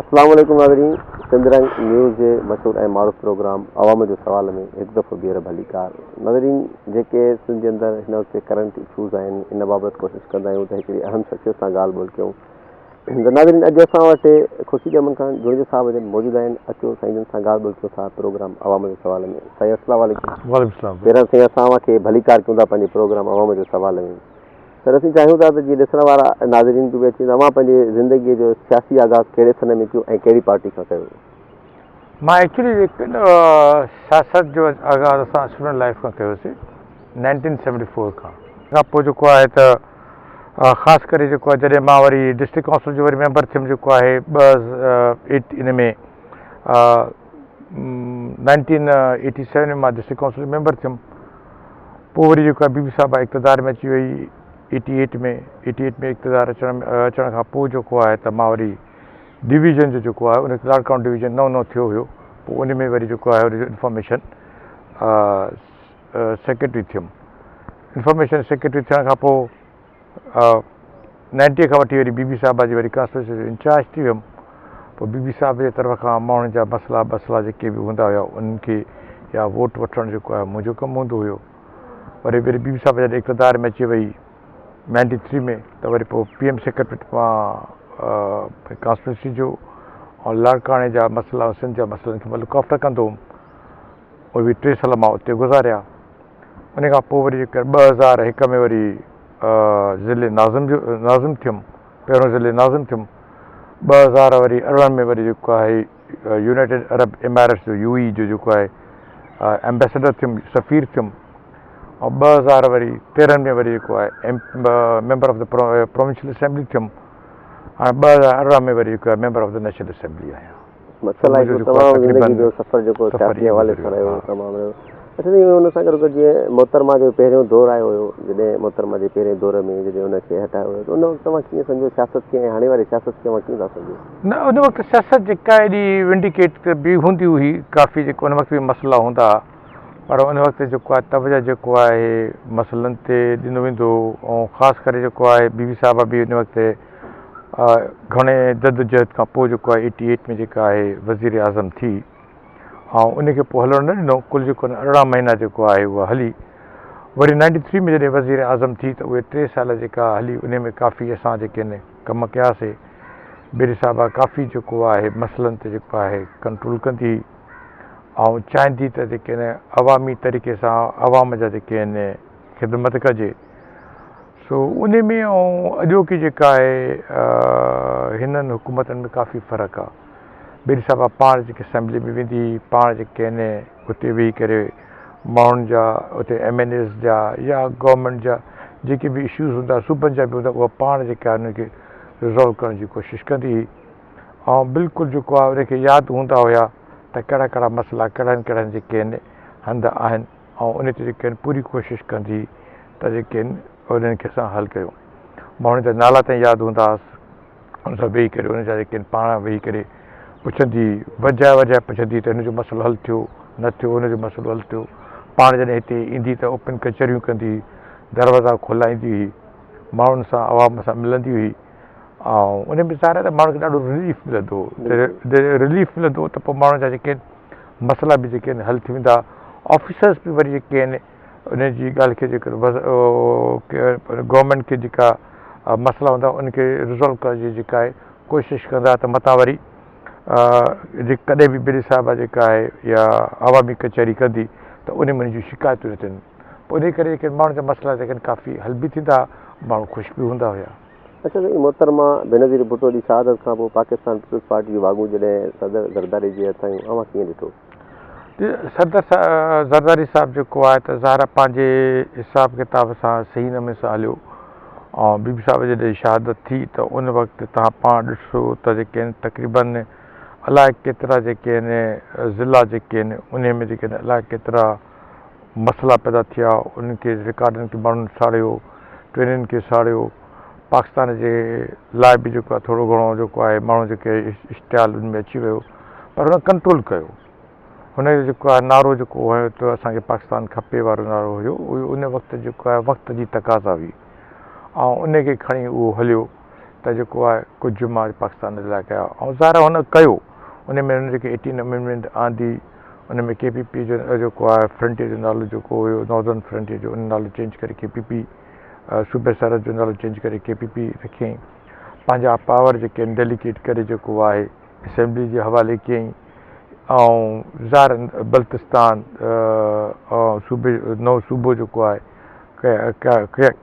اسلام عليڪم ناظرين سنڌ رنگ نيوز جي مشهور ۽ معروف پروگرام عوام جو سوال ۾ هڪ دفعو ٻيهر ڀليڪار ناظرين جيڪي سنڌ جي اندر هن وقت ڪرنٽ اشوز آهن ان بابت ڪوشش ڪندا آهيون ته هڪڙي اهم شخصيت سان ڳالهه ٻولهه ڪيون ته ناظرين اڄ اسان وٽ خورشيد احمد خان جوڻيجو صاحب جن موجود آهن اچو سائين جن سان ڳالهه ٻولهه ڪيون ٿا پروگرام عوام جو سوال ۾ سائين السلام عليڪم. وعليڪم السلام. پهريان سائين اسان اوهان کي ڀليڪار ڪيون ٿا پنهنجي پروگرام عوام جو سوال ۾ سر اسين چاهيون ٿا ته جيئن ڏسڻ وارا ناظرين به اچي اوهان پنهنجي زندگي جو سياسي آغاز ڪهڙي سن ۾ ڪيو ۽ ڪهڙي پارٽي کان ڪيو. مان ايڪچولي سياست جو آغاز اسان اسٽوڊنٽ لائف کان ڪيوسي نائنٽين سيونٽي فور کان کان پوء جيڪو آهي ته خاص ڪري جيڪو آهي جڏهن مان وري ڊسٽرڪٽ ڪائونسل جو وري ميمبر ٿيم جيڪو آهي ٻه ايٽ ان ۾ نائنٽين ايٽي سيون ۾ مان ڊسٽرڪٽ ڪائونسل جو ميمبر ٿيم پوء وري جيڪو آهي بي بي صاحبه اقتدار ۾ اچي وئي ايٽي ايٽ ۾ ايٽي ايٽ ۾ اقتدار اچڻ اچڻ کان پوء جيڪو آهي ته مان وري ڊويزن جو جيڪو آهي ان لاڙڪاڻو ڊويزن نئون نئون ٿيو هيو پوء ان ۾ وري جيڪو آهي ان جو انفارميشن سيڪريٽري ٿيم. انفارميشن سيڪريٽري ٿيڻ کان پوء نائنٽيء کان وٺي وري بي بي صاحبه جي وري ڪانسٽيٽوئنسي جو انچارج ٿي ويم. پوء بي بي صاحب جي طرف کان ماڻهن جا مسئلا ٻسلا جيڪي به هوندا هيا انهن کي يا ووٽ وٺڻ جيڪو آهي منهنجو ڪم هوندو هيو. وري وري بي بي صاحبه جڏهن اقتدار ۾ اچي وئي نائنٽي ٿري ۾ ته وري پوء پي ايم سيڪريٽريٽ مان ڪانسٽيٽوئنسي جو ۽ لاڙڪاڻي جا مسئلا سنڌ جا مسئلن کي مان لڪ آفٽر ڪندو هوم. اهي به ٽي سال مان اتي گذاريا. ان کان پوء وري جيڪر 2001 ۾ وري ضلعي ناظم جو ناظم ٿيم، پهريون ضلعي ناظم ٿيم. 2000 وري 18 ۾ وري جيڪو آهي يونائيٽيڊ عرب اماريٽس جو يو اي جو جيڪو آهي ايمبيسڊر ٿيم، سفير ٿيم. ۽ 2000 وري 13 ۾ وري جيڪو آهي member of the provincial assembly ٿيم. هاڻي 2018 ۾ وري جيڪو آهي member of the national assembly آهيان. مقصد آهي هڪڙو تمام زندگي جو سفر جيڪو سياسي حوالي سان رهيو تمام رهيو. اڇا سائين ان سان گڏوگڏ جيئن محترمه جو پهريون دور آيو هيو جڏهن محترمه جي پهرين دور ۾ جڏهن ان کي هٽايو ويو ته ان وقت توهان ڪيئن سمجهيو سياست کي ۽ هاڻي واري سياست کي اوهان ڪيئن ٿا سمجهو؟ نه ان وقت سياست جيڪا ايڏي ونڊيڪيٽ به هوندي هئي ڪافي جيڪو ان وقت به مسئلا هوندا ها پر ان وقت جيڪو آهي توجه جيڪو آهي مسئلن تي ڏنو ويندو هو ۽ خاص ڪري جيڪو آهي بي بي صاحبه به ان وقت گهڻي جدوجهد کان پوء جيڪو آهي ايٽي ايٽ ۾ جيڪا آهي وزير اعظم ٿي ۽ ان کي پوء هلڻ نه ڏنو ڪل جيڪو 18 مهينا جيڪو آهي اها هلي وري نائنٽي ٿري ۾ جڏهن وزير اعظم ٿي ته اهي ٽي سال جيڪا هلي ان ۾ ڪافي اسان جيڪي آهن ڪم ڪياسي بيري صاحبه ڪافي جيڪو آهي مسئلن تي جيڪو آهي ڪنٽرول ڪندي هئي ۽ چاهيندي ته جيڪي آهن عوامي طريقي سان عوام جا جيڪي آهن خدمت ڪجي سو انهي ۾ ۽ اڄوڪي جيڪا آهي هنن حڪومتن ۾ ڪافي فرق آ. بيري صاحبه پاڻ جيڪي اسيمبلي ۾ ويندي هئي پاڻ جيڪي آهن اتي ويهي ڪري ماڻهن جا اتي ايم اين ايز جا يا گورنمينٽ جا جيڪي به اشوز هوندا صوبن جا به هوندا اها پاڻ جيڪا انهن کي ريزالو ڪرڻ جي ڪوشش ڪندي هئي ۽ بلڪل جيڪو آهي ان کي ياد هوندا هيا ته ڪهڙا ڪهڙا مسئلا ڪهڙن ڪهڙن جيڪي آهن هنڌ آهن. ۽ ان تي جيڪي آهن پوري ڪوشش ڪندي ته جيڪي آهن انهن کي اسان حل ڪيون. ماڻهن جا نالا تائين ياد هوندا هئس، ان سان ويهي ڪري انهن جا جيڪي آهن پاڻ ويهي ڪري پڇندي وجهه وجهه پڇندي ته هن جو مسئلو حل ٿيو نه ٿيو هن جو مسئلو حل ٿيو. پاڻ جڏهن هتي ايندي ته اوپن ڪچهريون ڪندي هئي، دروازا کولائيندي هئي، ماڻهن سان عوام سان ملندي هئي ۽ ان ۾ ظاهر آهي ته ماڻهن کي ڏاڍو رليف ملندو هو. رليف ملندو هو ته پوء ماڻهن جا جيڪي آهن مسئلا به جيڪي آهن حل ٿي ويندا آفيسرس به وري جيڪي آهن ان جي ڳالهه کي جيڪو گورنمينٽ کي جيڪا مسئلا هوندا ان کي ريزالو ڪرڻ جي جيڪا آهي ڪوشش ڪندا ته متان وري ڪڏهن به بيري صاحبه جيڪا آهي يا عوامي ڪچهري ڪندي ته ان ۾ ان جون شڪايتون نه ٿين پوء ان ڪري جيڪي ماڻهن جا مسئلا جيڪي ڪافي حل به ٿيندا ماڻهو خوش به هوندا هيا. اڇا سائين محترمه بينظير ڀٽو جي شهادت کان پوء پاڪستان پيپلز پارٽي جون واڳون جڏهن صدر زرداري جي هٿ آيون اوهان ڪيئن ڏٺو؟ صدر زرداري صاحب جيڪو آهي ته ظاهر آهي پنهنجي حساب ڪتاب سان صحيح نموني سان هليو ۽ بي بي صاحب جڏهن شهادت ٿي ته ان وقت توهان پاڻ ڏسو ته جيڪي آهن تقريبن الائي ڪيترا جيڪي آهن ضلعا جيڪي آهن انهي ۾ جيڪي آهن الائي ڪيترا مسئلا پيدا ٿيا، انهن کي رڪارڊن کي ماڻهن ساڙيو، ٽرينن کي ساڙيو، پاڪستان جي لاء به جيڪو آهي ٿورو گهڻو جيڪو آهي ماڻهو جيڪي اشتعال ان ۾ اچي ويو پر هن ڪنٽرول ڪيو. هن جو جيڪو آهي نعرو جيڪو هيو ته اسان کي پاڪستان کپي وارو نعرو هيو اهو ان وقت جيڪو آهي وقت جي تقاضا هئي ۽ ان کي کڻي اهو هليو. ته جيڪو آهي ڪجهه مان پاڪستان جي لاء ڪيا ۽ ظاهر آهي هن ڪيو ان ۾ هن جيڪي ايٽين امينڊمينٽ آندي ان ۾ ڪي پي پي جو جيڪو آهي فرنٽيئر جو نالو جيڪو هيو ناردرن فرنٽيئر جو ان نالو چينج ڪري ڪي پي پي صوبي سرحد جو نالو چينج ڪري ڪي پي پي رکيائين پنهنجا پاور جيڪي آهن ڊيليگيٽ ڪري جيڪو آهي اسيمبلي جي حوالي ڪيائين ۽ ظاهر بلتستان صوبي نئون صوبو جيڪو آهي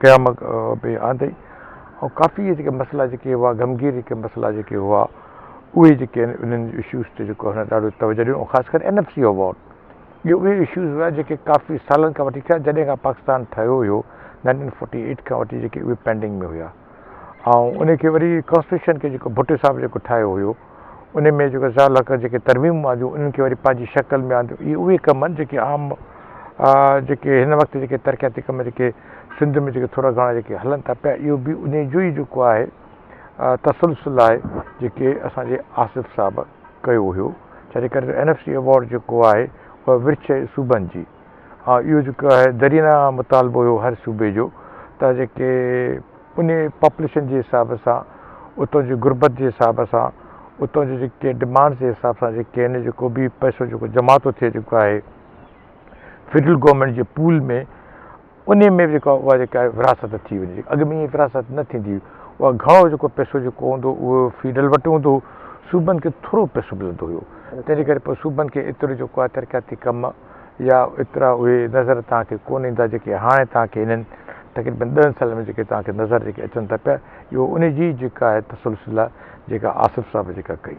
قيام به آندئي ۽ ڪافي اهي جيڪي مسئلا جيڪي هئا غمگير جيڪي مسئلا جيڪي هئا اهي جيڪي آهن انهن اشوز تي جيڪو هن ڏاڍو توجه ڏنو ۽ خاص ڪري اين ايف سي ايوارڊ اهي اهي اشوز هئا جيڪي ڪافي سالن کان وٺي ٿيا جڏهن کان پاڪستان ٺهيو هيو 1948 کان وٺي جيڪي اهي پينڊنگ ۾ هيا ۽ ان کي وري ڪانسٽيٽيوشن کي جيڪو ڀٽي صاحب جيڪو ٺاهيو هيو ان ۾ جيڪو ضياء الحق جيڪي ترميمون آنديون انهن کي وري پنهنجي شڪل ۾ آندو اهي اهي ڪم آهن جيڪي عام جيڪي هن وقت جيڪي ترقياتي ڪم جيڪي سنڌ ۾ جيڪي ٿورا گهڻا جيڪي هلن ٿا پيا اهو به ان جو ئي جيڪو آهي تسلسل آهي جيڪي اسانجي آصف صاحب ڪيو هيو ڇاجي ڪري اين ايف سي ايوارڊ جيڪو آهي اها ورڇ صوبن جي ها اهو جيڪو آهي درينا مطالبو هيو هر صوبي جو ته جيڪي ان پاپوليشن جي حساب سان اتان جي غربت جي حساب سان اتان جي جيڪي ڊمانڊس جي حساب سان جيڪي آهن جيڪو به پئسو جيڪو جمع ٿو ٿئي جيڪو آهي فيڊرل گورنمينٽ جي پول ۾ انهي ۾ به جيڪا اها جيڪا آهي ورهاست ٿي وڃي اڳ ۾ ائين ورهاست نه ٿيندي هئي اها گهڻو جيڪو پئسو جيڪو هوندو اهو فيڊرل وٽ هوندو هو صوبن کي ٿورو پئسو ملندو هيو تنهن جي ڪري پوء صوبن کي ايترو جيڪو آهي ترقياتي ڪم يا ايترا اهي نظر توهان کي ڪونه ايندا جيڪي هاڻي توهان کي هنن تقريبن ڏهن سالن ۾ جيڪي توهان کي نظر جيڪي اچن ٿا پيا اهو ان جي جيڪا آهي تسلسل آهي جيڪا آصف صاحب جيڪا ڪئي.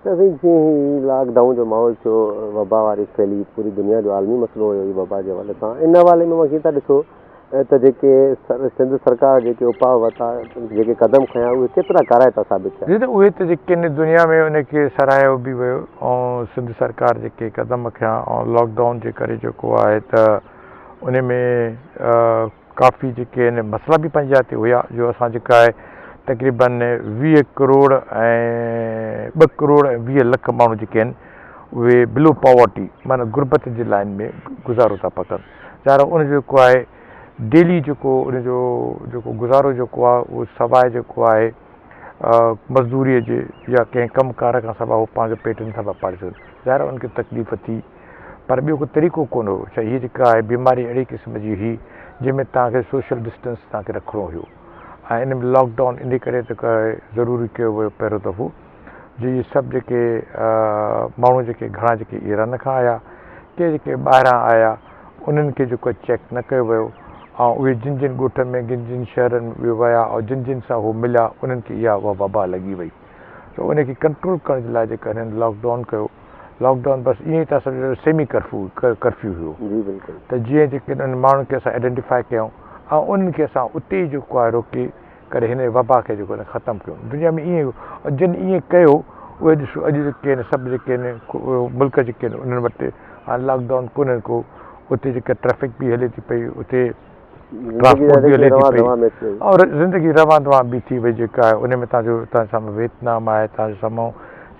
ته سائين جيئن هي لاڪ ڊائون جو ماحول ٿيو وبا واري ڦهلي پوري دنيا جو عالمي مسئلو هيو هي وبا جي حوالي سان ان حوالي ۾ ڪيئن ٿا ڏسو ته جيڪي سنڌ سرڪار جيڪي اپاء ورتا جيڪي قدم کنيا اهي ڪيترا ڪارائتا ثابت ٿيا. جي ته اهي ته جيڪي ان دنيا ۾ ان کي ساراهيو به ويو ۽ سنڌ سرڪار جيڪي قدم کنيا ۽ لاڪ ڊائون جي ڪري جيڪو آهي ته ان ۾ ڪافي جيڪي آهن مسئلا به پنهنجي جاء تي هيا جو اسان جيڪا آهي تقريبن 20 ڪروڙ ۽ 2 ڪروڙ ۽ 20 لک ماڻهو جيڪي آهن اهي بلو پاورٽي معنيٰ غربت جي لائن ۾ گذارو ٿا پيا ڪن ظاهر آهي ان جو جيڪو آهي ڊيلي جيڪو ان جو جيڪو گذارو جيڪو آهي اهو سواء جيڪو آهي مزدوري جي يا ڪنهن ڪم ڪار کان سواء هو پنهنجو پيٽ نٿا پيا پالي سگهن ظاهر آهي ان کي تڪليف ٿي پر ٻيو ڪو طريقو ڪونه هو ڇا هي جيڪا آهي بيماري اهڙي قسم جي هئي جنهن ۾ توهان کي سوشل ڊسٽنس توهان کي رکڻو هيو ۽ ان ۾ لاڪ ڊائون ان ڪري ته ضروري ڪيو ويو پهريون دفعو جو اهي سڀ جيڪي ماڻهو جيڪي گهڻا جيڪي ايران کان آيا ڪي جيڪي ٻاهران آيا انهن کي جيڪو چيڪ نه ڪيو ويو ۽ اهي جن جن ڳوٺن ۾ جن جن شهرن ۾ اهي ويا ۽ جن جن سان هو مليا انهن کي اها وبا لڳي وئي ته ان کي ڪنٽرول ڪرڻ جي لاء جيڪا هنن لاڪ ڊائون ڪيو لاڪ ڊائون بس ائين ئي ٿا سمجهو سيمي ڪرفيو ڪرفيو هيو جي بلڪل ته جيئن جيڪي انهن ماڻهن کي اسان آئيڊينٽيفائي ڪيون ۽ انهن کي اسان اتي ئي جيڪو آهي روڪي ڪري هن وبا کي جيڪو آهي ختم ڪيون دنيا ۾ ائين هيو جن ائين ڪيو اهي ڏسو اڄ جيڪي آهن سڀ جيڪي آهن ملڪ جيڪي آهن انهن وٽ هاڻي لاڪ ڊائون ڪونهي ڪو اتي جيڪا ٽريفڪ به هلي ٿي پئي اتي ٽرانسپورٽ به هلي ٿي پئي اور زندگي روان دوان به ٿي وئي جيڪا آهي ان ۾ تان جو تان سامهون ويتنام آهي تان جي سامهون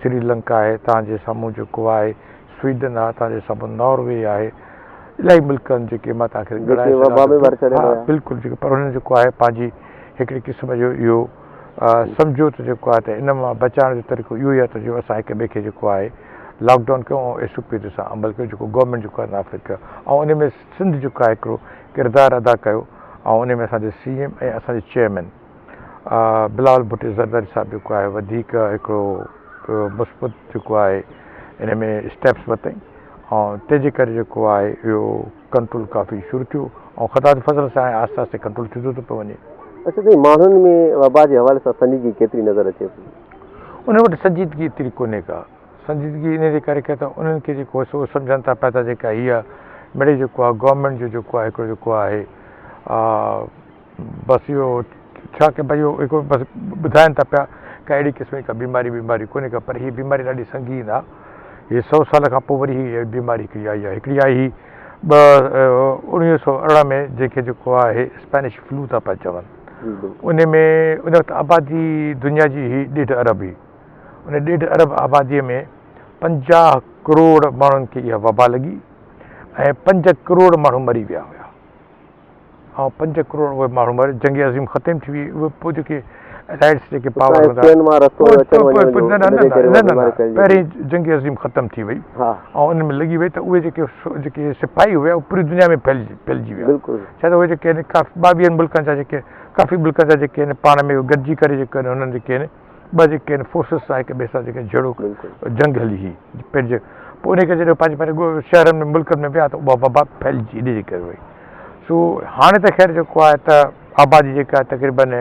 سري لنڪا آهي تان جي سامهون جيڪو آهي سوئيڊن آهي تان جي سامهون ناروي آهي الاهي ملڪ آهن جيڪي مان تان کي ڳڻائي سگهان ٿو بلڪل جيڪي پر انهن جيڪو آهي پنهنجي هڪڙي قسم جو اهو سمجهيو ته جيڪو آهي ته ان مان بچائڻ جو طريقو اهو ئي آهي ته جو اسان هڪ ٻئي کي جيڪو آهي لاڪ ڊائون ڪيون ۽ ايس او پي تي اسان عمل ڪيون جيڪو گورنمينٽ جيڪو آهي نافذ ڪيو ۽ ان ۾ سنڌ جيڪو آهي هڪڙو ڪردار ادا ڪيو ۽ ان ۾ اسان جي سي ايم ۽ اسان جي چيئرمين بلاول ڀٽي زرداري صاحب جيڪو آهي وڌيڪ هڪڙو مثبت جيڪو آهي ان ۾ اسٽيپس ورتائين ۽ تنهن جي ڪري جيڪو آهي اهو ڪنٽرول ڪافي شروع ٿيو ۽ خدا جي فضل سان آهستي آهستي ڪنٽرول ٿيندو ٿو پيو وڃي. اچا سائين ماڻهن ۾ وبا جي حوالي سان سنجيدگي ڪيتري نظر اچي ٿي؟ انهن وٽ سنجيدگي ايتري ڪونهي ڪا. سنجيدگي انهي جي ڪري ڪئي ته انهن کي جيڪو هو سو سمجهن ٿا پيا ته جيڪا هيء مڙئي جيڪو آهي گورنمينٽ جو جيڪو آهي هڪڙو جيڪو آهي بس اهو ڇا ڪي ڀئي اهو هڪڙو بس ٻڌائن ٿا پيا ڪا اهڙي قسم جي ڪا بيماري بيماري ڪونهي ڪا پر هي بيماري ڏاڍي سنگين آهي هي سو سال کان پوء وري هي بيماري هڪڙي آئي آهي هڪڙي آئي هئي ٻه 1918 ۾ جنهن کي جيڪو آهي اسپينش فلو ٿا پيا چون ان ۾ ان وقت آبادي دنيا جي هئي ڏيڍ ارب هئي ان ڏيڍ ارب آباديء ۾ 50 ڪروڙ ماڻهن کي اها وبا لڳي ۽ 5 ڪروڙ ماڻهو مري ويا هيا ۽ 5 ڪروڙ اهي ماڻهو مري جنگ عظيم ختم ٿي وئي اهي پوء جيڪي الائيڊس جيڪي پاور هوندا نه پهرين جنگ عظيم ختم ٿي وئي ۽ ان ۾ لڳي وئي ته اهي جيڪي جيڪي سپاهي هيا اهي پوري دنيا ۾ ڦهلجي ڦهلجي ويا ڇا ته اهي جيڪي آهن ڪافي ٻاويهن ملڪن جا جيڪي ڪافي ملڪن جا جيڪي آهن پاڻ ۾ گڏجي ڪري جيڪي آهن انهن جيڪي آهن ٻه جيڪي آهن فورسز سان هڪ ٻئي سان جيڪي جهيڙو جنگ هلي هئي پنهنجي پوء ان کي جڏهن پنهنجي پنهنجي شهرن ۾ ملڪن ۾ ويا ته اها وبا ڦهلجي ان جي ڪري وئي سو هاڻي ته خير جيڪو آهي ته آبادي جيڪا آهي تقريبن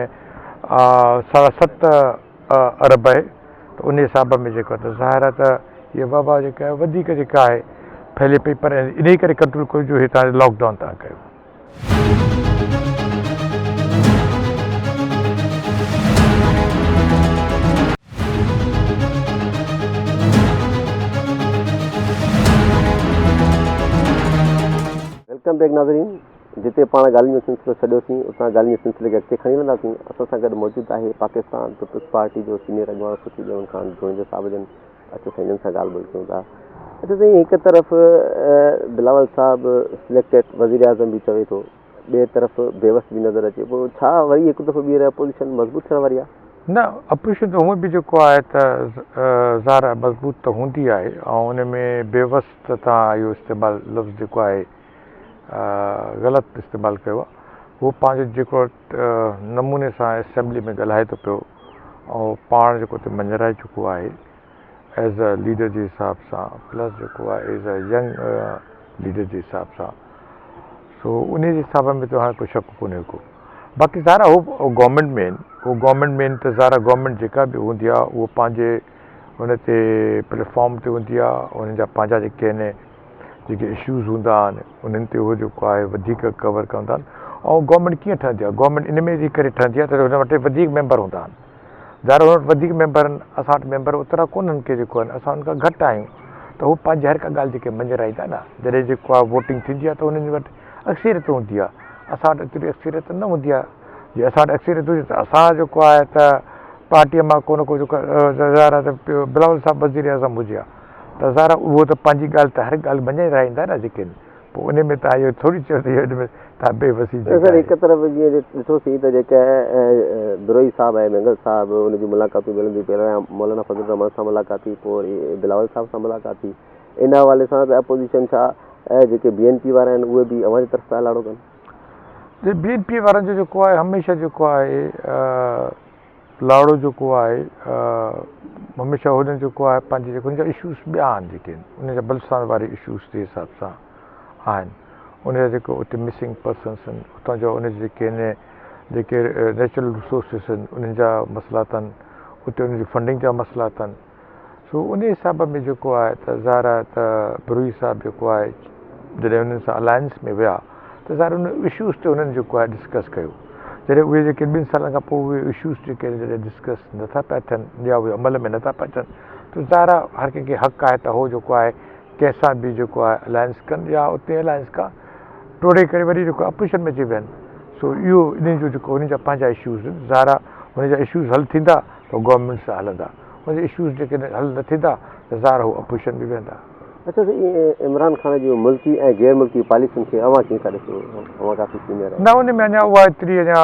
ساڍا ست ارب آهي ته ان حساب ۾ جيڪو آهي ته ظاهر آهي ته هيء وبا جيڪا آهي وڌيڪ جيڪا آهي ڦهلي پئي پر انهي ڪري ڪنٽرول ڪيو جو هي تان لاڪ ڊائون تان ڪيو. Welcome back ناظرين جتي پاڻ ڳالهين جو سلسلو ڇڏيوسين اتان ڳالهين جي سلسلي کي اڳتي کڻي هلنداسين اسان سان گڏ موجود آهي پاڪستان پيپلز پارٽي جو سينيئر اڳواڻ خورشيد احمد خان جوڻيجو صاحب جن اچو سائين انهن سان ڳالهه ٻولهه ڪيون ٿا اچو سائين هڪ طرف بلاول صاحب سليڪٽيڊ وزير اعظم به چوي ٿو ٻئي طرف بيوس به نظر اچي پيو ڇا وري هڪ دفعو ٻيهر اپوزيشن مضبوط ٿيڻ واري آهي؟ نه اپوزيشن ته هونء به جيڪو آهي ته ظاهر آهي مضبوط ته هوندي آهي ۽ ان ۾ بيوس ته تان اهو استعمال لفظ جيڪو آهي غلط استعمال ڪيو آهي هو پنهنجو جيڪو نموني سان اسيمبلي ۾ ڳالهائي ٿو پيو ۽ پاڻ جيڪو اتي مڃرائي چڪو آهي ايز اي ليڊر جي حساب سان پلس جيڪو آهي ايز اي ينگ ليڊر جي حساب سان سو ان جي حساب ۾ ته هاڻي ڪو شڪ ڪونهي ڪو باقي ظاهر آهي هو گورنمينٽ ۾ آهن هو گورنمينٽ ۾ آهن ته ظاهر آهي گورنمينٽ جيڪا به هوندي آهي اهو پنهنجي ان تي پليٽفارم تي هوندي آهي انهن جا پنهنجا جيڪي آهن جيڪي اشوز هوندا آهن انهن تي هو جيڪو آهي وڌيڪ ڪور ڪندا آهن ۽ گورنمينٽ ڪيئن ٺهندي آهي گورنمينٽ ان ۾ جي ڪري ٺهندي آهي ته هن وٽ وڌيڪ ميمبر هوندا آهن ظاهر هن وٽ وڌيڪ ميمبر آهن اسان وٽ ميمبر اوترا ڪونهن ڪي جيڪو آهن اسان ان کان گهٽ آهيون ته هو پنهنجي هر ڪا ڳالهه جيڪي مڃرائيندا نه جڏهن جيڪو آهي ووٽنگ ٿيندي آهي ته انهن وٽ اڪثريت هوندي آهي اسان وٽ ايتري اڪثريت نه هوندي آهي جي اسان وٽ اڪثريت هجي ته اسان جيڪو آهي ته پارٽيء مان ڪو نه ڪو جيڪو ظاهر آهي ته بلاول صاحب وزير اعظم هجي ها ته ظاهر آهي اهو ته پنهنجي ڳالهه ته هر ڳالهه مڃي رهائيندا نه جيڪي پوء ان ۾ تان اهو ٿوري چئو ته ان ۾ تان بي وسي جيڪا سر هڪ طرف جيئن ڏٺوسين ته جيڪا بروهي صاحب ۽ مينگل صاحب ان جون ملاقاتون ملنديون پهريان مولانا فضل الرحمان سان ملاقات ٿي پوء وري بلاول صاحب سان ملاقات ٿي ان حوالي سان ته اپوزيشن ڇا جيڪي بي اين پي وارا آهن اهي به اوهان جي طرف پيا لاڙو ڪن. بي اين پي وارن جو جيڪو آهي هميشه جيڪو آهي لاڙو جيڪو آهي هميشه هنن جيڪو آهي پنهنجي جيڪو هن جا اشوز ٻيا آهن جيڪي ان جا بلوچستان واري اشوز جي حساب سان آهن ان جا جيڪو اتي مسنگ پرسنس آهن اتان جا ان جيڪي آهن جيڪي نيچرل ريسورسز آهن انهن جا مسئلا اٿن اتي ان جي فنڊنگ جا مسئلا اٿن سو ان حساب ۾ جيڪو آهي ته ظاهر آهي ته بروهي صاحب جيڪو آهي جڏهن انهن سان الائنس ۾ ويا ته ظاهر ان اشوز تي انهن جيڪو آهي ڊسڪس ڪيو جڏهن اهي جيڪي ٻن سالن کان پوء اهي اشوز جيڪي آهن جڏهن ڊسڪس نٿا پيا ٿين يا اهي عمل ۾ نٿا پيا اچن ته ظاهر آهي هر ڪنهن کي حق آهي ته هو جيڪو آهي ڪنهن سان به جيڪو آهي الائنس ڪن يا اتي الائنس کان ٽوڙي ڪري وري جيڪو اپوزيشن ۾ اچي ويهن سو اهو انهن جو جيڪو انهن جا پنهنجا اشوز آهن ظاهر آهي هن جا اشوز حل ٿيندا ته گورنمينٽ سان هلندا ان جا اشوز جيڪڏهن حل نه ٿيندا ته ظاهر هو اپوزيشن ۾ ويهندا. اڇا سائين عمران خان جون ملڪي ۽ غير ملڪي پاليسين کي اوهان ڪيئن ٿا ڏسو اوهان ڪافي سينيئر آهيو. نه ان ۾ اڃا اها ايتري اڃا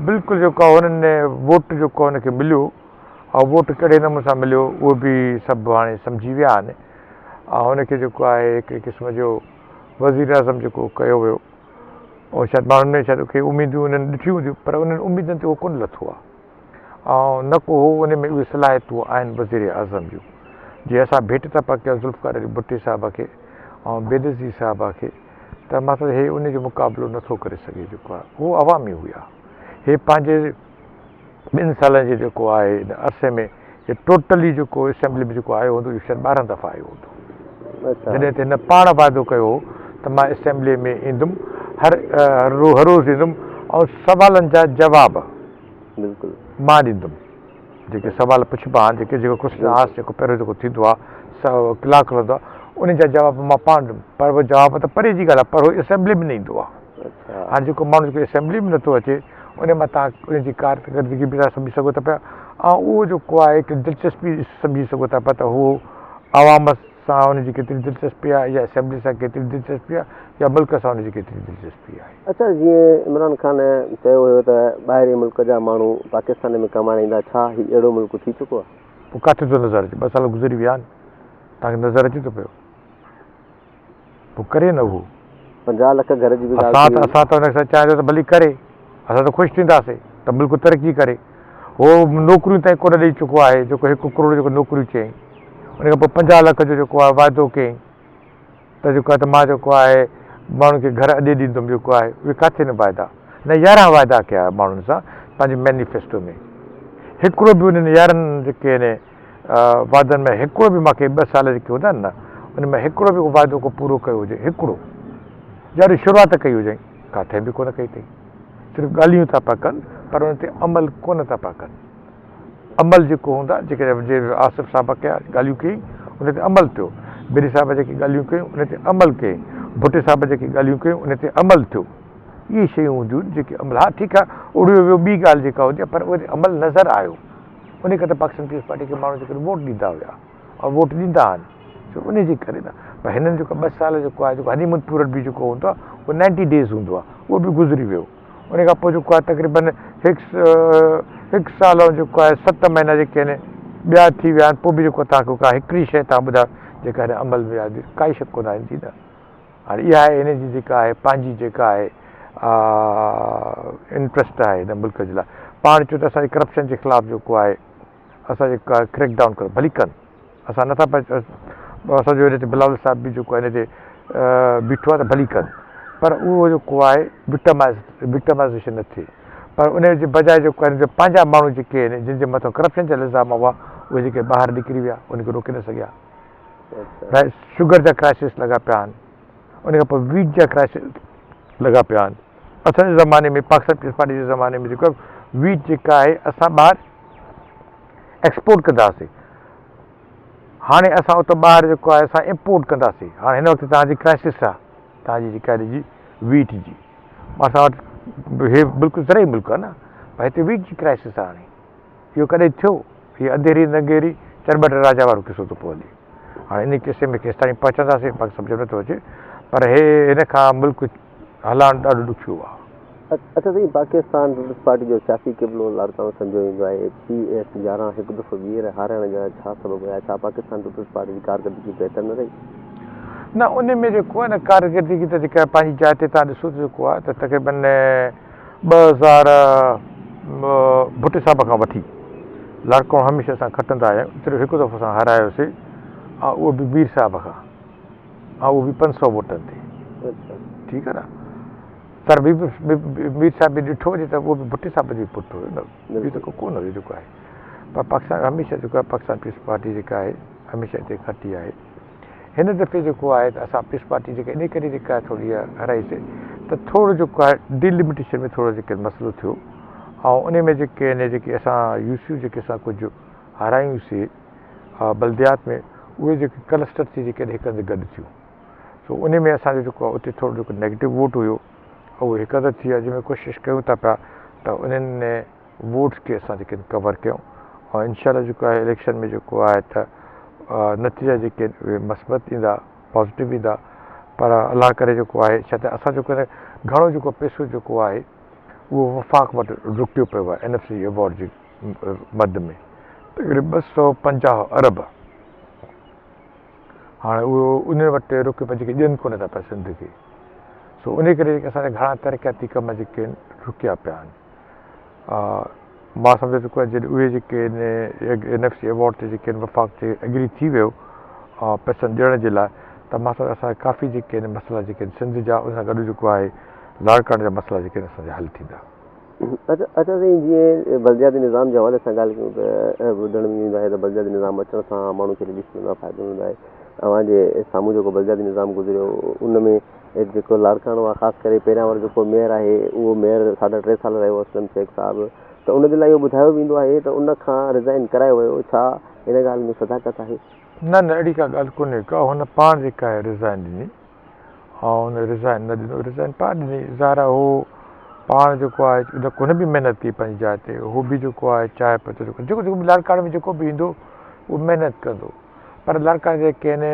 بلڪل جيڪو آهي هنن ووٽ جيڪو هن کي مليو ۽ ووٽ ڪهڙي نموني سان مليو اهو به سڀ هاڻي سمجهي ويا آهن ۽ هن کي جيڪو آهي هڪڙي قسم جو وزيراعظم جيڪو ڪيو ويو ۽ شايد ماڻهن ۾ شايد ڪي اميدون انهن ڏٺيون هونديون پر انهن اميدن تي هو ڪونه لٿو آهي ۽ نه ڪو هو ان ۾ اهي صلاحيتون آهن وزير اعظم جون جي اسان ڀيٽ ٿا پيا ڪيون ذوالفقار علي ڀٽي صاحب کي ۽ بينظير صاحبه کي ته مطلب هي ان جو مقابلو نٿو ڪري سگهي جيڪو آهي هو عوامي هيا هي پنهنجي ٻن سالن جي جيڪو آهي ان عرصي ۾ هي ٽوٽلي جيڪو اسيمبلي ۾ جيڪو آيو هوندو اهو شايد 12 دفعا آيو هوندو جڏهن ته هن پاڻ وعدو ڪيو هو ته مان اسيمبلي ۾ ايندم هر هر روز ايندم ۽ سوالن جا جواب بلڪل مان ڏيندم جيڪي سوال پڇبا آهن جيڪي جيڪو ڪوشچن آس جيڪو پهريون جيڪو ٿيندو آهي ڪلاڪ هلندو آهي ان جا جواب مان پاڻ ڏيندم پر اهو جواب ته پري جي ڳالهه آهي پر هو اسيمبلي ۾ نه ايندو آهي هاڻي جيڪو ماڻهو جيڪو اسيمبلي ۾ نٿو اچي ان مان تان ان جي ڪارڪردگي به تان سمجهي سگهو ٿا پيا ۽ اهو جيڪو آهي هڪ دلچسپي سمجهي سگهو ٿا پيا ته هو عوام سان ان جي ڪيتري دلچسپي آهي يا اسيمبلي سان ڪيتري دلچسپي آهي يا ملڪ سان ان جي ڪيتري دلچسپي آهي. اڇا جيئن عمران خان چيو هيو ته ٻاهرين ملڪ جا ماڻهو پاڪستان ۾ ڪمائڻ ايندا ڇا هي اهڙو ملڪ ٿي چڪو آهي؟ پوء ڪاٿي ٿو نظر اچي ٻه سال گذري ويا آهن توهان کي نظر اچي ٿو پيو پوء ڪري نه اهو. 50 لک گهر جي به ڳالهه ٿي وئي. اسان ته ان سان چاهيون ٿا ته ڀلي ڪري اسان ته خوش ٿينداسين ته ملڪ ترقي ڪري. هو نوڪريون تائين ڪونه ڏئي چڪو آهي جيڪو هڪ ڪروڙ جيڪو نوڪريون چيائين ان کان پوء 50 لک جو جيڪو آهي واعدو ڪيائين ته جيڪو آهي ته مان جيڪو آهي ماڻهن کي گهر اڏي ڏيندم جيڪو آهي اهي ڪاٿي نه واعدا نه 11 واعدا ڪيا ماڻهن سان پنهنجي مينيفيسٽو ۾ هڪڙو به انهن 11 جيڪي آهن وعدن ۾ هڪڙو به مانکي ٻه سال جيڪي هوندا آهن نه ان ۾ هڪڙو به واعدو ڪو پورو ڪيو هجي هڪڙو يا وري شروعات ڪئي هجي ڪاٿي به ڪونه ڪئي اٿئي صرف ڳالهيون ٿا پيا ڪن پر ان تي عمل ڪونه ٿا پيا ڪن عمل جيڪو هوندا جيڪي جي آصف صاحب ڪيا ڳالهيون ڪئي ان تي عمل ٿيو بيري صاحب جيڪي ڳالهيون ڪيون ان تي عمل ڪئي ڀٽي صاحب جيڪي ڳالهيون ڪيون ان تي عمل ٿيو اهي شيون هونديون جيڪي عمل ها ٺيڪ آهي اڙيو ويو ٻي ڳالهه جيڪا هوندي آهي پر اهي عمل نظر آيو ان ڪري ته پاڪستان پيپلز پارٽي کي ماڻهو جيڪڏهن ووٽ ڏيندا هيا ۽ ووٽ ڏيندا آهن سو ان جي ڪري نه پر هنن جيڪو ٻه سال جيڪو آهي جيڪو هني مون پيريڊ به جيڪو هوندو آهي اهو نائنٽي ڊيز هوندو آهي اهو به گذري ويو ان کان پوء جيڪو آهي تقريبن هڪ هڪ سال ۽ جيڪو آهي ست مهينا جيڪي آهن ٻيا ٿي ويا آهن پوء به جيڪو توهان کي ڪا هڪڙي شيء توهان ٻڌايو جيڪا هن عمل ۾ آندي ڪائي شيء ڪونه آندي نه هاڻي اها آهي هن جي جيڪا آهي پنهنجي جيڪا آهي انٽرسٽ آهي هن ملڪ جي لاء پاڻ چيو ته اسان جي ڪرپشن جي خلاف جيڪو آهي اسان جي ڪريڪ ڊائون ڪرو ڀلي ڪن اسان نٿا اسان جو هن تي بلاول صاحب به جيڪو آهي هن تي بيٺو آهي ته ڀلي ڪن پر اهو جيڪو آهي وڪٽمائز وڪٽمائزيشن نه ٿئي پر ان جي بجاء جيڪو آهي پنهنجا ماڻهو جيڪي آهن جن جي مٿان ڪرپشن جا الزام هئا اهي جيڪي ٻاهر نڪري ويا ان کي روڪي نه سگهيا شگر جا ڪرائسس لڳا پيا آهن ان کان پوء ويٽ جا ڪرائسس لڳا پيا آهن اسان جي زماني ۾ پاڪستان پيپلز پارٽي جي زماني ۾ جيڪو ويٽ جيڪا آهي اسان ٻاهر ايڪسپورٽ ڪندا هئاسين هاڻي اسان اتو ٻاهر جيڪو آهي اسان امپورٽ ڪنداسين هاڻي هن وقت توهان جي ڪرائسس آهي توهان جي جيڪا جي ويٽ جي اسان وٽ هي ملڪ زرعي ملڪ آهي نه پر هتي ويٽ جي ڪرائسس آهي هاڻي اهو ڪڏهن ٿيو؟ هي انڌيري ننگيري چرٻٽ راجا وارو قصو ٿو پيو هلي. هاڻي انهي قصي ۾ ڪيستائين پهچنداسين مون کي سمجهه ۾ نٿو اچي پر هي هن کان ملڪ هلائڻ ڏاڍو ڏکيو آهي. اڇا سائين پاڪستان پيپلز پارٽي جو سياسي قبلو لاڙڪاڻو سمجهيو ويندو آهي پي ايس 11 هڪ دفعو ٻيهر هارائڻ جا ڇا سبب هيا ڇا پاڪستان پيپلز پارٽي جي ڪارڪردگي بهتر نه رهي؟ نه ان ۾ جيڪو آهي نه ڪارڪردگي ته جيڪا پنهنجي جاء تي تان ڏسو ته جيڪو آهي ته تقريبن 2000 ڀٽي صاحب کان وٺي لاڙڪاڻو هميشه اسان کٽندا آيا آهيون صرف هڪ دفعو اسان هارايوسي ۽ اهو به مير صاحب کان ۽ اهو به 500 ووٽن تي ٺيڪ آهي نه پر مير صاحب به ڏٺو وڃي ته اهو به ڀٽي صاحب جو پٽ هيو نه ٻيو ته ڪو ڪونه هيو جيڪو آهي پر پاڪستان هميشه جيڪو آهي پاڪستان پيپلز پارٽي جيڪا آهي هميشه هتي کٽي آهي هن دفعي جيڪو آهي ته اسان پيپلز پارٽي جيڪا انهي ڪري جيڪا ٿوري هارائي سي ته ٿورو جيڪو آهي ڊيلميٽيشن ۾ ٿورو جيڪي مسئلو ٿيو ۽ انهي ۾ جيڪي آهن جيڪي اسان يو سيون جيڪي اسان ڪجهه هارايون سي بلديات ۾ اهي جيڪي ڪلسٽر ٿي جيڪي هڪ هنڌ گڏ ٿيون سو انهي ۾ اسان جو جيڪو آهي اتي ٿورو جيڪو نيگيٽو ووٽ هيو اهو هڪ هنڌ ٿي ويو جنهن ۾ ڪوشش ڪيون ٿا پيا ته انهن ووٽس کي اسان جيڪي ڪور ڪيون ۽ انشاء الله جيڪو آهي اليڪشن ۾ جيڪو آهي ته نتيجا جيڪي آهن اهي مثبت ايندا پازيٽو ايندا پر الله ڪري جيڪو آهي ڇا ته اسان جو گهڻو جيڪو پيسو جيڪو آهي اهو وفاق وٽ رڪيو پيو آهي اين ايف سي ايوارڊ جي مد ۾ تقريبن 250 ارب هاڻي اهو انهن وٽ رڪيو پيو جيڪي ڏين ڪونه ٿا پيا سنڌ کي سو ان ڪري اسان جا گهڻا ترقياتي ڪم جيڪي آهن رڪيا پيا آهن مان سمجهان ٿو جڏهن اهي جيڪي آهن اين ايف سي ايوارڊ تي جيڪي آهن وفاق تي ايگري ٿي ويو پئسن ڏيڻ جي لاء ته مان سمجهان اسان جا ڪافي جيڪي آهن مسئلا جيڪي آهن سنڌ جا ان سان گڏ جيڪو آهي لاڙڪاڻي جا مسئلا جيڪي آهن اسان جا حل ٿيندا. اچا اچا سائين جيئن بلدياتي نظام جي حوالي سان ڳالهه ڪيون ته ٻڌڻ ۾ ايندو آهي ته بلدياتي نظام اچڻ سان ماڻهن کي رليف ملندو آهي فائدو ملندو آهي اوهان جي سامهون جيڪو بلدياتي نظام گذريو ان ۾ جيڪو لاڙڪاڻو آهي خاص ڪري پهريان وارو جيڪو ميئر آهي اهو ميئر ساڍا ٽي سال رهيو اسلم شيخ صاحب ته ان جي لاء اهو ٻڌايو ويندو آهي ته ان کان ريزائن ڪرايو ويو ڇا ان ڳالهه ۾ صداقت آهي؟ نه نه اهڙي ڪا ڳالهه ڪونهي ڪا هن پاڻ جيڪا آهي ريزائن ڏني ۽ هن ريزائن نه ڏنو ريزائن پاڻ ڏني ظاهر آهي هو پاڻ جيڪو آهي هن به محنت ڪئي پنهنجي جاء تي هو به جيڪو آهي چاهي پيو ته جيڪو جيڪو به لاڙڪاڻي ۾ جيڪو به ايندو اهو محنت ڪندو. پر لاڙڪاڻي جا ڪي آهن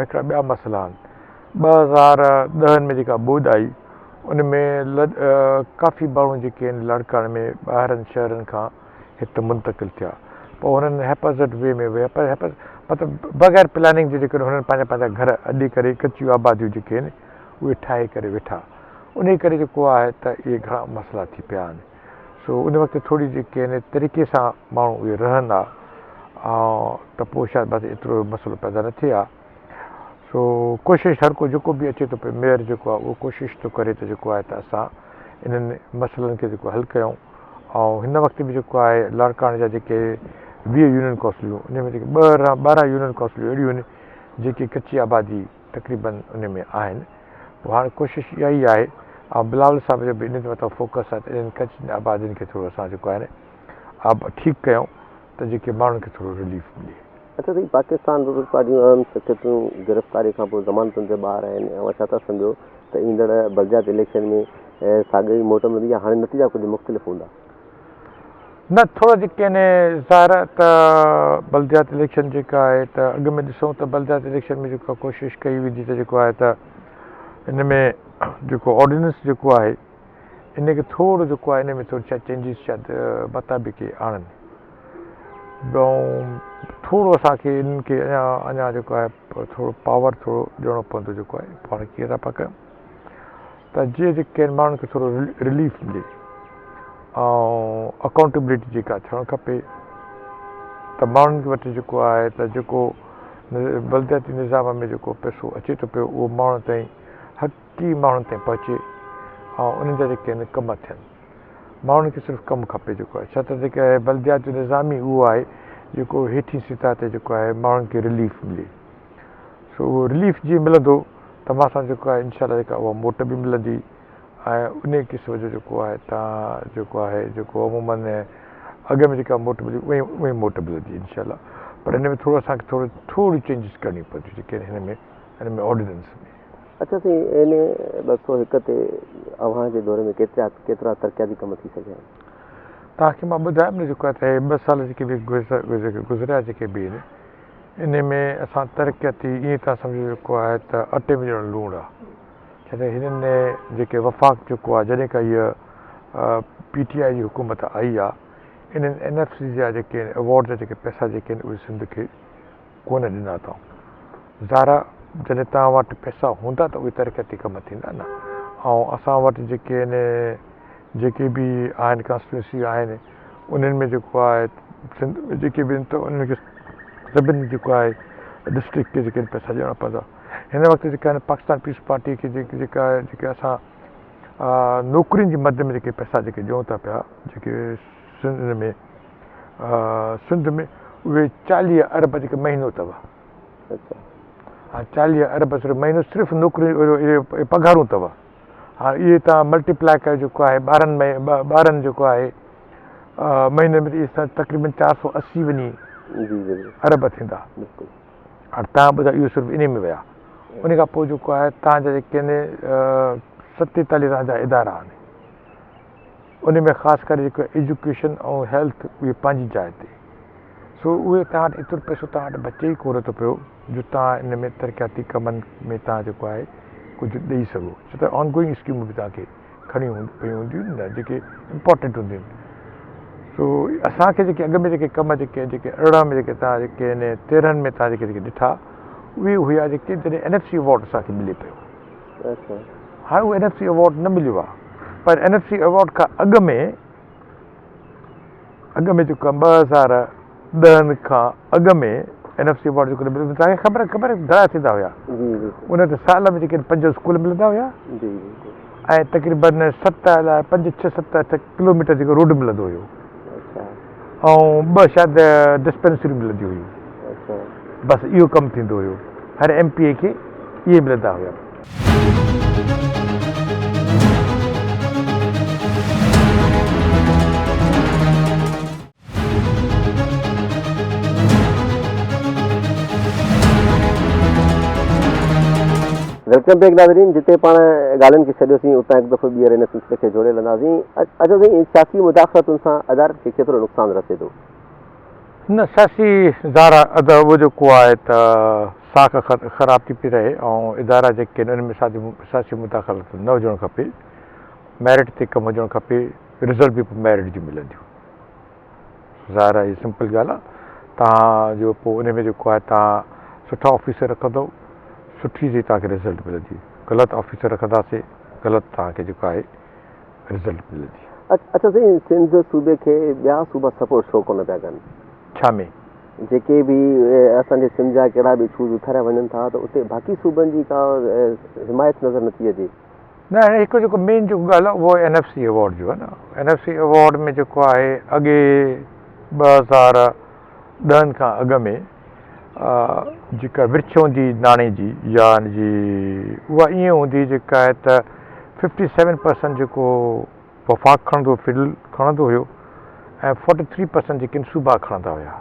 هڪڙا ٻيا مسئلا آهن. 2010 ۾ جيڪا ٻوڏ آئي ان ۾ ڪافي ماڻهو جيڪي آهن لاڙڪاڻي ۾ ٻاهرن شهرن کان هت منتقل ٿيا پوء هنن هيپازٽ وي ۾ ويا پر هيپاز مطلب بغير پلاننگ جي جيڪڏهن هنن پنهنجا پنهنجا گهر اڏي ڪري ڪچيون آباديون جيڪي آهن اهي ٺاهي ڪري ويٺا انهي ڪري جيڪو آهي ته اهي گهڻا مسئلا ٿي پيا آهن سو ان وقت ٿوري جيڪي آهن طريقي سان ماڻهو اهي رهن ها ته پوء شايد بس ايترو مسئلو پيدا نه ٿئي ها سو ڪوشش هر ڪو جيڪو به اچي ٿو پيو ميئر جيڪو آهي اهو ڪوشش ٿو ڪري ته جيڪو آهي ته اسان انهن مسئلن کي جيڪو حل ڪيون ۽ هن وقت به جيڪو آهي لاڙڪاڻي جا جيڪي 20 يونين ڪائونسلون ان ۾ جيڪي 12 يونين ڪائونسلون اهڙيون آهن جيڪي ڪچي آبادي تقريبن ان ۾ آهن پوء هاڻي ڪوشش اها ئي آهي ۽ بلاول صاحب جو به ان مٿان فوڪس آهي ته انهن ڪچين آبادين کي ٿورو اسان جيڪو آهي نه ٺيڪ ڪيون ته جيڪي ماڻهن کي ٿورو رليف ملي. اڇا سائين پاڪستان پيپلز پارٽي جون اهم شخصيتون گرفتاري کان پوء ضمانتن تي ٻاهر آهن اوهان ڇا ٿا سمجهو ته ايندڙ بلديات اليڪشن ۾ ساڳي ئي موٽ ملندي يا هاڻي نتيجا ڪجهه مختلف هوندا؟ نه ٿورو جيڪي آهن ظاهر آهي ته بلديات اليڪشن جيڪا آهي ته اڳ ۾ ڏسون ته بلديات اليڪشن ۾ جيڪا ڪوشش ڪئي ويندي ته جيڪو آهي ته ان ۾ جيڪو آرڊيننس جيڪو آهي ان کي ٿورو جيڪو آهي ان ۾ ٿوري شايد چينجز شايد متان به ڪي آڻن ٿورو اسانکي انهن کي اڃا اڃا جيڪو آهي ٿورو پاور ٿورو ڏيڻو پوندو جيڪو آهي پاڻ ڪيئن ٿا پيا ڪيون ته جيئن جيڪي آهن ماڻهن کي ٿورو رليف ملي ۽ اڪائونٽيبلٽي جيڪا ٿيڻ کپي ته ماڻهن وٽ جيڪو آهي ته جيڪو بلدياتي نظام ۾ جيڪو پئسو اچي ٿو پيو اهو ماڻهن تائين حقي ماڻهن تائين پهچي ۽ انهن جا جيڪي آهن ڪم ٿين ماڻهن کي صرف ڪم کپي جيڪو آهي ڇا ته جيڪي آهي بلديات جو نظام ئي اهو آهي جيڪو هيٺين سطح تي جيڪو آهي ماڻهن کي رليف ملي سو اهو رليف جيئن ملندو ته مان سان جيڪو آهي انشاء الله جيڪا اها موٽ به ملندي ۽ ان قسم جو جيڪو آهي تان جيڪو آهي جيڪو عمومن اڳ ۾ جيڪا موٽ ملي اها ئي موٽ ملندي انشاء الله پر ان ۾ ٿورو اسانکي ٿورو ٿوري چينجز ڪرڻي پوندي جيڪي هن ۾ هن ۾ آرڊيننس ۾. اڇا سائين اين اي 201 تي اوهان جي دور ۾ ڪيترا ڪيترا ترقياتي ڪم ٿي سگهيا آهن؟ توهان کي مان ٻڌايم نه جيڪو آهي ته هي ٻه سال جيڪي به گذريا جيڪي به آهن ان ۾ اسان ترقياتي ائين توهان سمجهو جيڪو آهي ته اٽي ۾ ڄڻ لوڻ آهي ڇا ته هنن جيڪي وفاق جيڪو آهي جڏهن کان هيء پي ٽي آء جي حڪومت آئي آهي انهن اين ايف سي جا جيڪي ايوارڊ جا جيڪي پئسا جيڪي آهن اهي سنڌ کي ڪونه ڏنا اٿائون. ظاهر آ جڏهن توهان وٽ پئسا هوندا ته اهي ترقياتي ڪم ٿيندا نه ۽ اسان وٽ جيڪي آهن جيڪي به آهن ڪانسٽيٽوئنسي آهن انهن ۾ جيڪو آهي سنڌ ۾ جيڪي به آهن ته انهن کي سڀني جيڪو آهي ڊسٽرڪٽ کي جيڪي پئسا ڏيڻا پوندا هن وقت جيڪا آهن پاڪستان پيپلز پارٽي کي جيڪا جيڪي اسان نوڪرين جي مد ۾ جيڪي پئسا جيڪي ڏيون ٿا پيا جيڪي سنڌ ۾ سنڌ ۾ اهي 40 ارب جيڪي مهينو اٿو ها 40 ارب صرف مهينو صرف نوڪري پگهارون اٿو ها اهي تان ملٽيپلائي ڪيو جيڪو آهي 12 ۾ 12 جيڪو آهي مهيني ۾ اهي تقريبن 480 وڃي ارب ٿيندا هاڻي تان ٻڌايو اهو صرف انهي ۾ ويا ان کان پوء جيڪو آهي تان جا جيڪي آهن 47 تان جا ادارا آهن ان ۾ خاص ڪري جيڪو ايجوڪيشن ۽ هيلٿ اهي پنهنجي جاء تي سو اهي توهان وٽ ايترو پئسو توهان وٽ بچي ئي ڪونه ٿو پيو جو توهان ان ۾ ترقياتي ڪمن ۾ توهان جيڪو آهي ڪجهه ڏئي سگهو ڇو ته آن گوئنگ اسڪيمون به توهان کي کڻي پيون هونديون آهن نه جيڪي امپورٽنٽ هونديون آهن سو اسانکي جيڪي اڳ ۾ جيڪي ڪم جيڪي جيڪي 18 ۾ جيڪي توهان جيڪي آهن 13 ۾ توهان جيڪي جيڪي ڏٺا اهي هيا جيڪي جڏهن اين ايف سي ايوارڊ اسانکي ملي پيو هاڻي اهو اين ايف سي ايوارڊ نه مليو آهي پر اين ايف سي ايوارڊ کان اڳ ۾ اڳ ۾ جيڪو 2010 کان اڳ ۾ اين ايف سي ايوارڊ جيڪو مليو توهان کي خبر خبر گهڻا ٿيندا هيا ان ته سال ۾ جيڪي پنج اسڪول ملندا هيا ۽ تقريبن ست الائي پنج ڇهه ست اٺ ڪلوميٽر جيڪو روڊ ملندو هيو ۽ ٻه شايد ڊسپينسريون ملنديون هيون بس اهو ڪم ٿيندو هيو هر ايم پي اي کي اهي ملندا هيا. Welcome back ناظرين جتي پاڻ ڳالهين کي ڇڏيوسين اتان هڪ دفعو ٻيهر هن سلسلي کي جوڙي هلنداسين. اچو سائين سياسي مداخلتن سان ادارن کي ڪيترو نقصان رسي ٿو؟ نه سياسي ظاهر آهي ادا اهو جيڪو آهي ته ساک خراب ٿي پئي رهي ۽ ادارا جيڪي آهن ان ۾ سياسي مداخلت نه هجڻ کپي، ميرٽ تي ڪم هجڻ کپي، رزلٽ به پوء ميرٽ جون ملنديون. ظاهر آهي سمپل ڳالهه آهي تان جو پوء ان ۾ جيڪو آهي تان سٺا آفيسر رکندو سٺي جي تان کي رزلٽ ملندي، غلط آفيسر رکنداسي غلط تان کي جيڪو آهي رزلٽ ملندي. اڇا سائين سنڌ صوبي کي ٻيا صوبا سپورٽ ڇو ڪونه پيا ڪن؟ ڇا ۾؟ جيڪي به اسان جي سنڌ جا ڪهڙا به اشوز اٿاريا وڃن ٿا ته اتي باقي صوبن جي ڪا حمايت نظر نٿي اچي. نه هاڻي هڪ جيڪو مين جيڪو ڳالهه آهي اهو اين ايف سي ايوارڊ جو آهي نه اين ايف سي ايوارڊ ۾ جيڪو آهي اڳي 2010 کان اڳ ۾ جيڪا ورڇ هوندي هئي ناڻي جي يا ان جي اها ائين هوندي هئي جيڪا آهي ته ففٽي سيون پرسنٽ جيڪو وفاق کڻندو فيڊرل کڻندو هيو ۽ فورٽي ٿري پرسنٽ جيڪي صوبا کڻندا هيا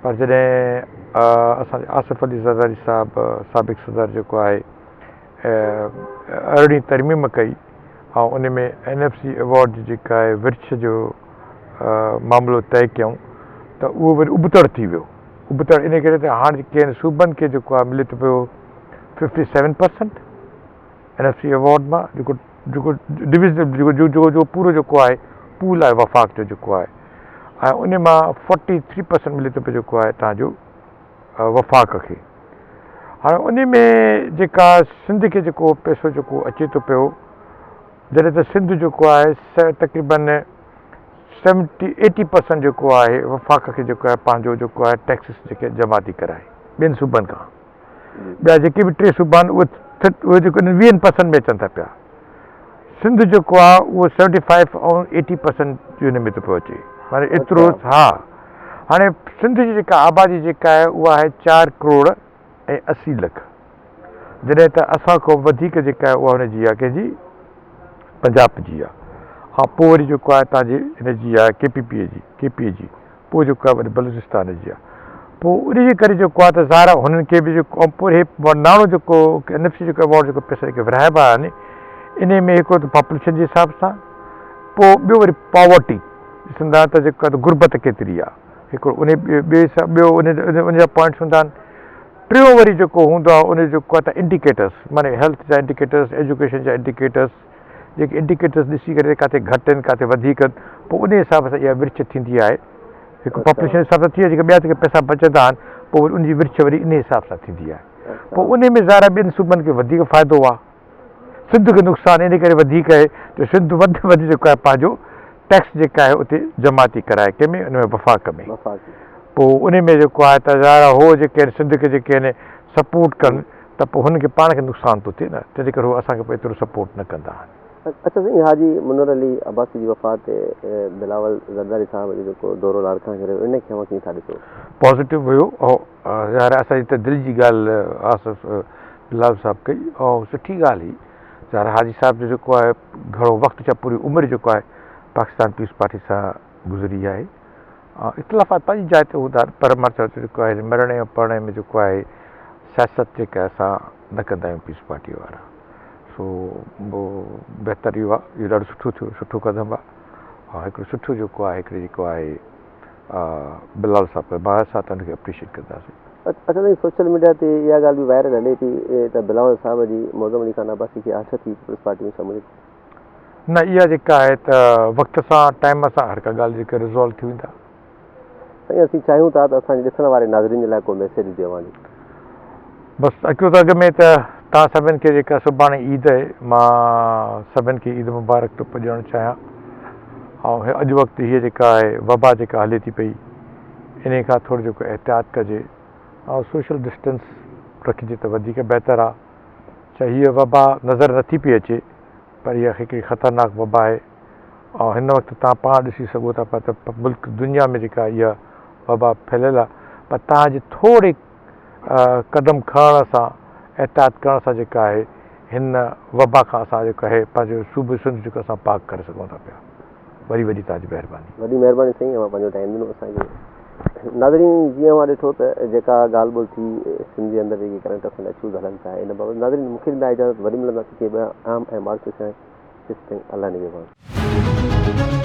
پر جڏهن اسان جي آصف علي زرداري صاحب سابق صدر جيڪو آهي ارڙهين ترميم ڪئي ۽ ان ۾ اين ايف سي ايوارڊ جي جيڪا آهي ورڇ جو معاملو طئي ڪيائون ته اهو وري ابتڙ ٿي ويو. ابتڙ ان ڪري ته هاڻ ڪن صوبن کي جيڪو آهي ملي ٿو پيو fifty seven percent N F C award مان جيڪو جيڪو ڊويزن جيڪو جيڪو جو پورو جيڪو آهي پول آهي وفاق جو جيڪو آهي ۽ ان مان فورٽي ٿري پرسنٽ ملي ٿو پيو جيڪو آهي تان جو وفاق کي هاڻي ان ۾ جيڪا سنڌ کي جيڪو پئسو جيڪو اچي ٿو پيو جڏهن ته سنڌ جيڪو آهي تقريبن سيونٽي ايٽي پرسنٽ جيڪو آهي وفاق کي جيڪو آهي پنهنجو جيڪو آهي ٽيڪسز جيڪي جمع ٿي ڪرائي ٻين صوبن کان ٻيا جيڪي به ٽي صوبا آهن اهي اهي جيڪو ويهن پرسنٽ ۾ اچن ٿا پيا سنڌ جيڪو آهي اهو سيونٽي فائيو ۽ ايٽي پرسنٽ جي ان ۾ ٿو پيو اچي معني ايترو ها هاڻي سنڌ جي جيڪا آبادي جيڪا آهي اها آهي چار ڪروڙ ۽ 80 لک جڏهن ته اسان کان وڌيڪ جيڪا آهي اها هن جي آهي ڪنهن جي پنجاب جي آهي ها پوء وري جيڪو آهي تان جي هن جي آهي ڪي پي پي جي ڪي پي جي پوء جيڪو آهي وري بلوچستان جي آهي پوء ان جي ڪري جيڪو آهي ته ظاهر آهي هنن کي به جيڪو پوء هي ناڻو جيڪو اين ايف سي جيڪو ايوارڊ جيڪو پئسا جيڪي ورهائبا آهن ان ۾ هڪڙو ته پاپوليشن جي حساب سان پوء ٻيو وري پاورٽي ڏسندا ته جيڪو آهي غربت ڪيتري آهي هڪڙو ان ٻئي ٻيو ان جا پوائنٽس هوندا آهن ٽيون وري جيڪو هوندو آهي ان جو جيڪو آهي ته انڊيڪيٽرس معني هيلٿ جا انڊيڪيٽرس ايجوڪيشن جا انڊيڪيٽرس جيڪي انڊيڪيٽرس ڏسي ڪري ڪاٿي گهٽ آهن ڪاٿي وڌيڪ آهن پوء ان حساب سان اها ورڇ ٿيندي آهي هڪ پاپوليشن حساب سان ٿي جيڪي ٻيا جيڪي پئسا بچندا آهن پوء وري ان جي ورڇ وري ان حساب سان ٿيندي آهي پوء ان ۾ ظاهر آهي ٻين صوبن کي وڌيڪ فائدو آهي سنڌ کي نقصان ان ڪري وڌيڪ آهي جو سنڌ وڌ ۾ وڌ جيڪو آهي پنهنجو ٽيڪس جيڪا آهي اتي جمع ٿي ڪرائي ڪنهن ۾ ان ۾ وفاق ۾ پوء ان ۾ جيڪو آهي ته ظاهر آهي هو جيڪي آهن سنڌ کي جيڪي آهن سپورٽ ڪن ته پوء هن کي پاڻ کي نقصان ٿو ٿئي نه تنهن ڪري هو اسان کي پوء ايترو سپورٽ نه ڪندا آهن. اڇا سائين حاجي منور علي عباسي جي وفات تي بلاول زرداري صاحب جو جيڪو دورو لاڙڪاڻي جو رهيو ان کي اوهان ڪيئن ٿا ڏسو؟ پازيٽو هيو ظاهر آهي اسان جي ته دل جي ڳالهه آصف بلاول صاحب ڪئي ۽ سٺي ڳالهه هئي ظاهر حاجي صاحب جو جيڪو آهي گهڻو وقت ڇا پوري عمر جيڪو آهي پاڪستان پيپلز پارٽي سان گذري آهي اختلافات پنهنجي جاء تي هوندا آهن پر مان چوان ٿو جيڪو آهي مرڻي ۽ پرڻي ۾ جيڪو آهي سياست جيڪا اسان نه ڪندا آهيون پيپلز پارٽي وارا سو بهتر اهو آهي اهو ڏاڍو سٺو ٿيو سٺو قدم آهي ۽ هڪڙو سٺو جيڪو آهي هڪڙي جيڪو آهي بلال صاحب ڪيو مان اسان ته ان کي اپريشيٽ ڪنداسين. اڇا سائين سوشل ميڊيا تي اها ڳالهه به وائرل هلي پئي ته بلاول صاحب جي معظم علي خان عباسي کي آڇ ٿي پيپلز پارٽي ۾ شامل ٿي. نه اها جيڪا آهي ته وقت سان ٽائيم سان هر ڪا ڳالهه جيڪا ريزالو ٿي ويندا. سائين اسين چاهيون ٿا ته اسان جي ڏسڻ واري ناظرين جي لاء ڪو ميسيج هجي اوهان جو. بس اڪيو ته اڳ ۾ ته توهان سڀن کي جيڪا سڀاڻي عيد آهي مان سڀن کي عيد مبارڪ ٿو پڄائڻ چاهيان ۽ اڄ وقت هيء جيڪا آهي وبا جيڪا هلي ٿي پئي انهي کان ٿورو جيڪو احتياط ڪجي ۽ سوشل ڊسٽنس رکجي ته وڌيڪ بهتر آهي ڇا هيء وبا نظر نٿي پئي اچي پر اها هڪڙي خطرناڪ وبا آهي ۽ هن وقت توهان پاڻ ڏسي سگهو ٿا پيا ته ملڪ دنيا ۾ جيڪا اها وبا ڦهليل آهي پر توهان جي ٿوري قدم کڻڻ سان احتياط ڪرڻ سان جيڪا آهي هن وبا کان اسان جيڪو آهي پنهنجو صوبو سنڌ جيڪو اسان پاڪ ڪري سگهون ٿا پيا وري وڏي توهان جي مهرباني. وڏي مهرباني سائين اوهان پنهنجو ٽائيم ڏنو اسان کي. ناظرين جيئن اوهان ڏٺو ته جيڪا ڳالهه ٻولهه ٿي سنڌ جي اندر جيڪي ڪرنٽ اسان جا اشوز هلن پيا ان بابت ناظرين مونکي ڏيندا اجازت وري ملنداسين ڪنهن ٻئي اهم ۽ معروف سان تيستائين الله نگهبان.